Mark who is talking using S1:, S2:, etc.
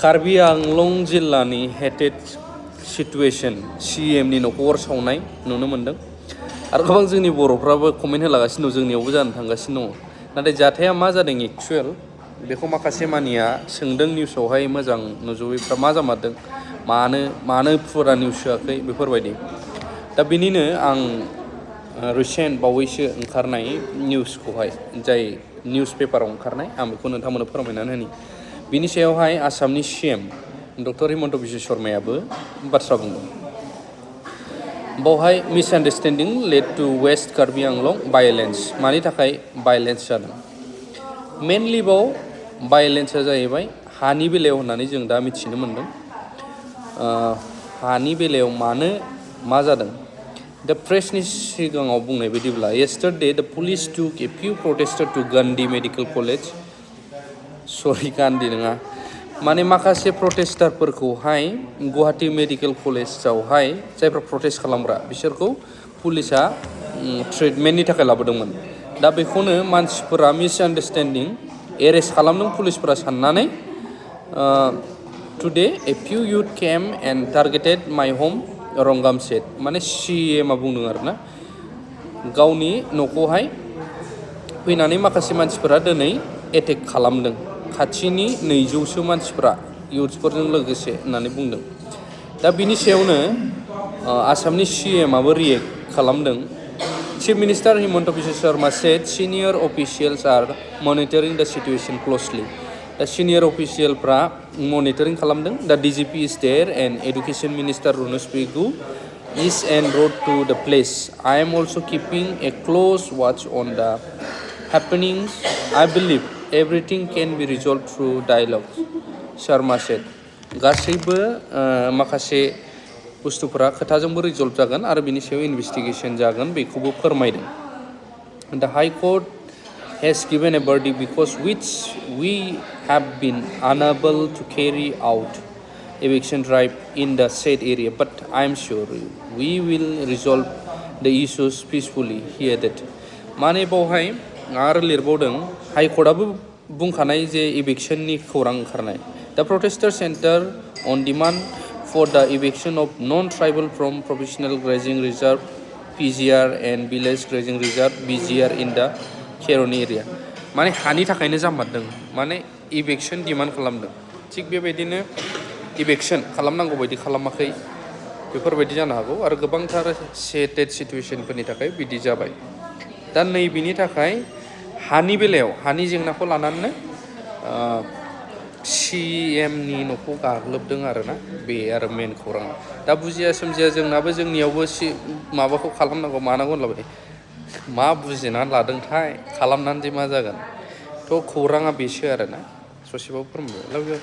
S1: कार्बि आंलं जिल्लानि hated situation CMनि न'खौ अर सावनाय नुनो मोन्दों आरो गोबां जोंनि बर'फ्राबो कमेन्ट होलागासिनो दं जोंनियावबो जानो थांगासिनो दङ नाथाय जाथाया मा जादों एक्चुएल बेखौ माखासे मानिया सोंदों निउसावहाय मोजां नुजोबैफ्रा मा जामारदों मानो फुरा निउस होआखै बेफोरबायदि दा बेनिनो आं रिसेन्ट बावैसो ओंखारनाय निउसखौहाय जाय निउस पेपाराव ओंखारनाय आं बेखौ नोंथांमोननो फोरमायनानै होनि बिनि सायावहाय आसामनि CM डक्टर हिमन्त बिश्व शर्मायाबो बाथ्रा बुंदों बावहाय मिसआन्डारस्टेन्डिं लेड to west Karbi Anglong violence मानि थाखाय भायलेन्स जादों मेनलि बाव भायलेन्सआ जाहैबाय हानि बेलायाव होननानै जों दा मिथिनो मोन्दों हानि बेलायाव मानो मा जादों दा प्रेसनि सिगाङाव बुंनाय बायदिब्ला yesterday the police took a few protesters to Gandhi Medical College सरि गान्धी नङा माने माखासे प्रटेस्टारफोरखौहाय गुवाहाटी मेडिकेल कलेजावहाय जायफ्रा प्रटेस्ट खालामग्रा बिसोरखौ पुलिसा ट्रिटमेन्टनि थाखाय लाबोदोंमोन दा बेखौनो मानसिफोरा मिसआन्डारस्टेन्डिं एरेस्ट खालामदों पुलिसफोरा साननानै today a few youth came and targeted my home रंगाम सेट माने CMआ बुंदों आरोना गावनि न'खौहाय फैनानै माखासे मानसिफोरा दिनै एटेक खालामदों खाथिनि 200सो मानसिफोरा इउथ्सफोरजों लोगोसे होननानै बुंदों दा बिनि सायावनो आसामनि CMआबो रिएक्ट खालामदों Chief Minister Himanta Biswa Sharma said senior officials are monitoring the situation closely दा सिनियर अफिसियेलफ्रा मनिटरिं खालामदों दा DGP is there and Education Minister Ronoज Pegu is en route to the place. I am also keeping a close watch on the happenings. I believe everything can be resolved through dialogue. Sharma said. गासैबो माखासे बुस्थुफोरा खोथाजोंबो resolve जागोन आरो बिनि सायाव investigation जागोन बेखौबो फोरमायदों. The High Court has given a verdict because which we have been unable to carry out eviction drive in the said area, but I am sure we will resolve the issues peacefully. He added. माने बावहाय आरो लिरबावदों high कर्टआबो बुंखानाय जे इभिक्शननि खौरां ओंखारनाय The protesters enter on demand for the eviction of non-tribal from Professional Grazing Reserve PGR and Village Grazing Reserve BGR in the Kheroni area. माने हानि थाखायनो जामारदों माने इभिक्शन डिमान्ड खालामदों थिग बेबायदिनो इभिक्शन खालामनांगौ बायदि खालामाखै बेफोरबायदि जानो हागौ आरो गोबांथार सेटेड सिटुएशनफोरनि थाखाय बिदि जाबाय दा नैबेनि थाखाय हानि बेलायाव हानि जेंनाखौ लानानै CMनि न'खौ गाग्लोबदों आरोना बे आरो मेन खौरां दा बुजिया सोमजिया जोंनाबो जोंनियावबो माबाखौ खालामनांगौ मानांगौ होनलाबाय मा बुजिनानै लादोंथाय खालामनानै जे मा जागोन थ' खौराङा बेसो आरोना ससेबाबो फोरमायबाय